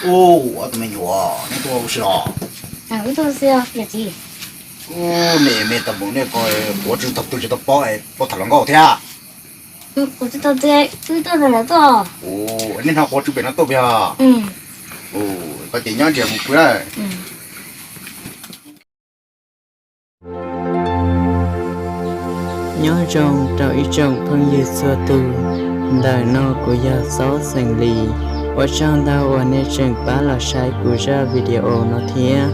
Ub, ob tug me nyuam, neb tuaj ua si los? Wb tuaj ua si os yawm txiv. Ub, me me tag npaum nej ko, quav tsis tau twg tsis tau paub, paub tham hluas nkauj thiab. Quav tsis tau twg, wb tuaj ntawm lawv tuaj. Ub, nej hnov quav tsis pem no tuaj puas yog? Ub, koj ces nyob ntsiag mus pw lawm. Nyob zoo rau ib tsoom phooj ywg txhua tus, ntawm no kuv yog Xob xeem Lis. Ua tsaug ntau uas nej tseem pab los saib kuv zaj video no thiab.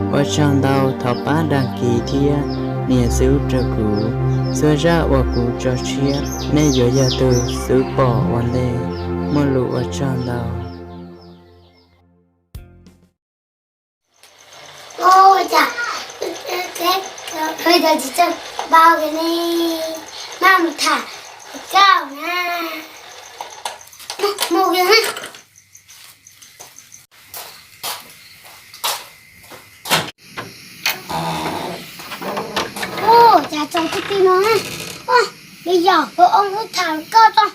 Ua tsaug ntau, thov pab đăng ký thiab nias xub rau kuv. Txhua zaj uas kuv tso tshiab nej yuav yog tus xub pom ua ntej. Muaj lus ua tsaug ntau. Ua cas tsaus ti ti no na. Ua, me yog, ua ob lub tham koj tso.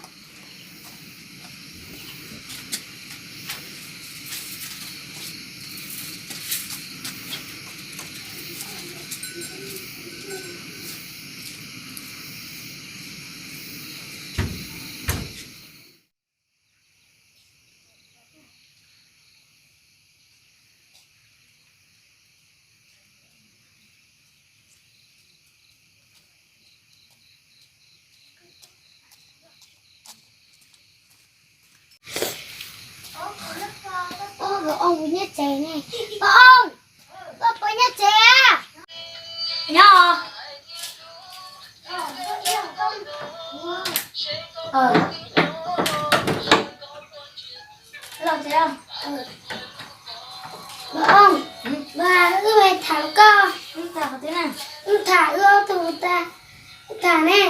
Ub, Pov Ong puas nyob tsev ne? Pov Ong, koj puas nyob tsev a? Nyob. Los tsev. Pov Ong, wb tham koj. Wb tham, wb ob tug tham ne.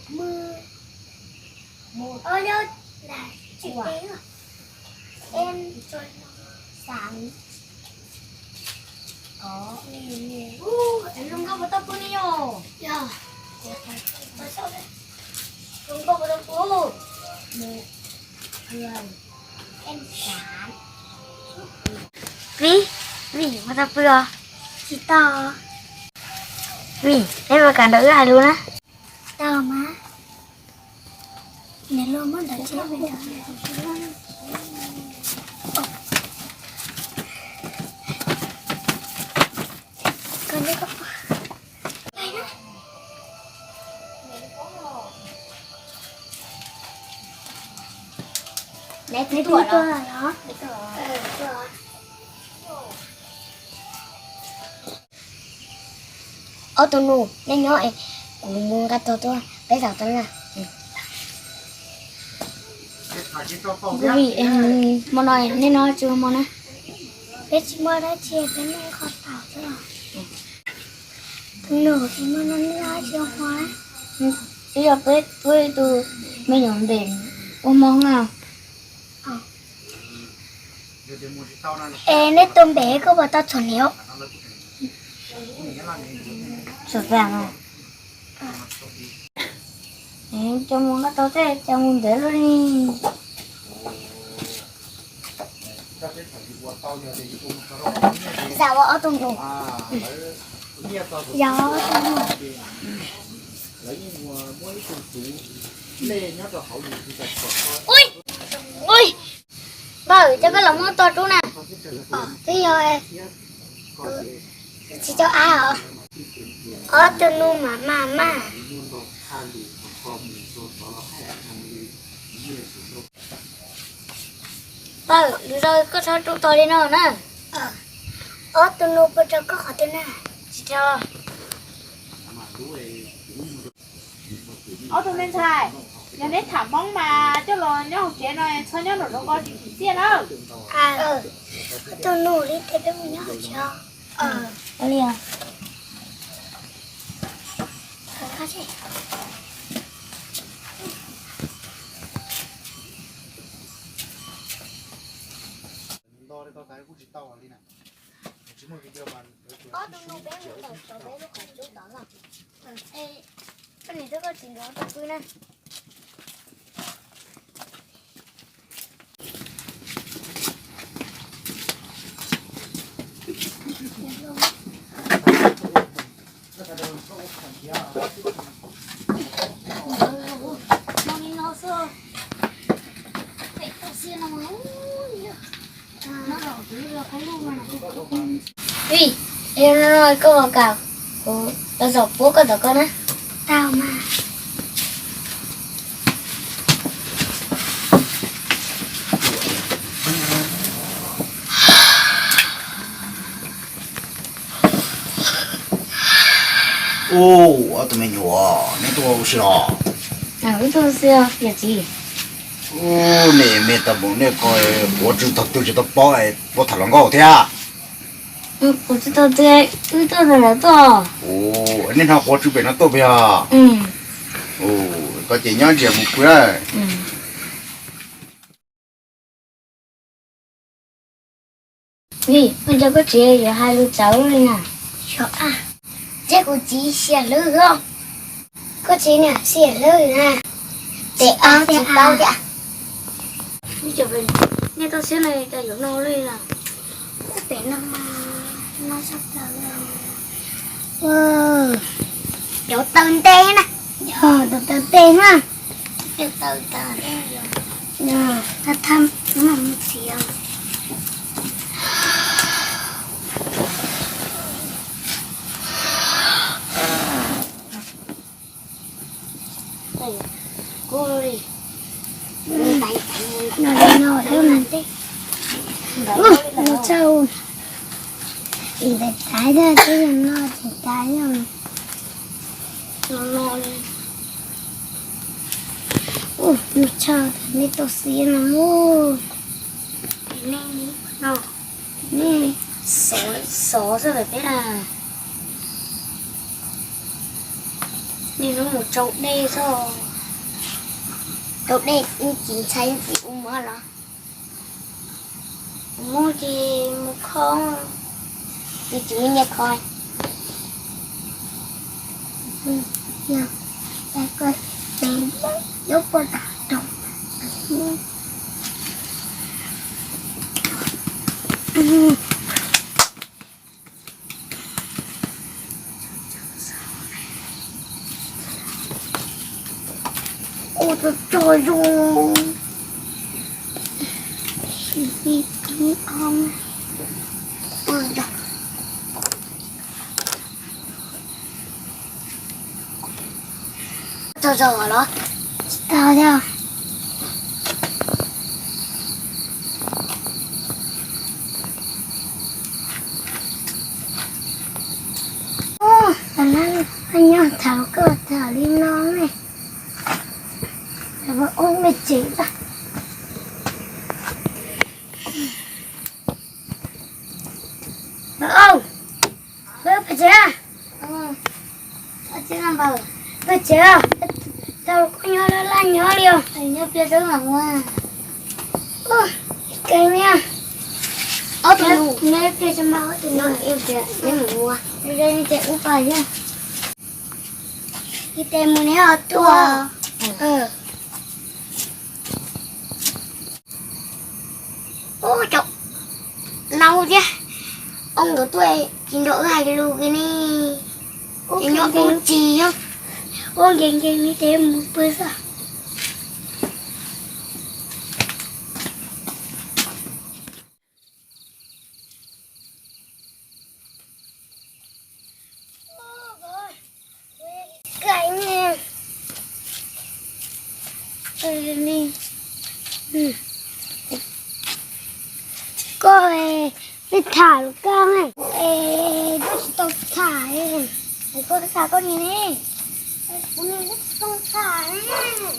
Mưa, mưa ơi nhớ là chị Ua. Em sáng có nghe nghe. Ub, es hluas nkauj puas tau pw ne yom? Yog. Hluas nkauj puas tau pw? Một người. Em sáng. Vij, Vij puas tau pw os? Tsis tau. Vij, neb puas kam nrog wb hais lus na? Tsis tau mas. Nws luag muab ntawv tshiab me ntawd. Koj neb koj. Neb twb tuaj los? Ob tug nus, neb nyob es kuv mus nqa tog tuaj, peb zaum tau na. Kuv vim hmo no neb nyob tsis muaj hmo na. Peb tsis muaj dab tsi, peb noj kho taum xwb. Tus nus, hmo no neb nyob tsis muaj hmo na. Twb yog peb, peb tus me nyuam npem ua hmo na. Es neb tus npem koj puas tau txhuam hniav? Txhuam tas no. Cov mus nqa tau tej cov mus ntev luaj li. Zam ua ob tug nus. Zam ua ob tug nus. Ui, ui, npawg, coj koj los muab tog rub na. Twb yog tsis tau ab os. Ob tug nus mas mas mas. Npawg, lwm zaus koj txhob rub tog li no na. Ob tug nus puas raug koj qhov twg na? Tsis raug. Ob tug me ntxhais, yog neb tham Hmoob mas coj los nyob hauv tsev no, txhob nyob nraum zoov ko tsis tsim txiaj nawb. Ob tug nus li tes peb mus nyob hauv tsev os. Li os. Ob tug no peb mus ntawm tod peb lub qhov cub tod los. Koj niam thiab koj txiv nkawd ua tau pw na. Vij, es no koj kam kuv los zaum puab koj tom koj na. Tau mas. Ub, ob tug me nyuam, neb tuaj ua si los? Wb tuaj ua si, yawm txiv. Ub, nej me tag npaum nej ko, quav tsw tog twg tsis tau paub, puab tham hluas nkauj thiab. Quav tsw tog twg, wb tuaj ntawm lawv tuaj. Ub, nej hnov quav tsw pem no tuaj puas yog? Koj ces nyob ntsia mus pw. Vij, ua cas koj txiv yuav hais lus txawv li na? Yog, thiab kuv txiv siab hlwb os. Koj txiv niam siab hlwb na. Ces ob tsis paub thiab. Nej tuaj siab no cas yuav no li na? Pem no, no sab plaws. Cov taw ntej na. Yog, cov taw ntej na. Cov taw ntej. Thab thab, mus txiav. Kuv li no, no, no, no, no, no, ib tais tais, ib tais tais, no, no, ub, no, tshaj, nej tau xiab no, nej, nej xov, xov xwb lawm peb na. Niaj hnub mus tsau dej xwb. Tsau dej, txiv ntxhais txiv ua mov los? Mus ces mus kho, txiv tsis muaj nyiaj kho. Ua tau tso zoo. Tau zog los? Tsis tau yog. Ub, nyob thaum koj tham li no ne, ub me tsev tag. Pab tsev, pab tsev, tau koj nyob laj laj nyob li os. Kev niag, nyob ib pliag tsis npaj ob tug no, ib pliag neb mus ua, ib pliag neb ces ub pab thiab. Ib pliag mus neb ho tuaj. Ub, cov nau thiab, ua nkawd tuaj tsis nrog wb hais lus kiag ne. Ces nyob ub tsis yog, ua nkees nkees li ces mus pw xwb. Koj, peb tham lus kaj es koj tsis tau tham, koj tham koj niam ne, kuv niam twb tsis tau tham ne.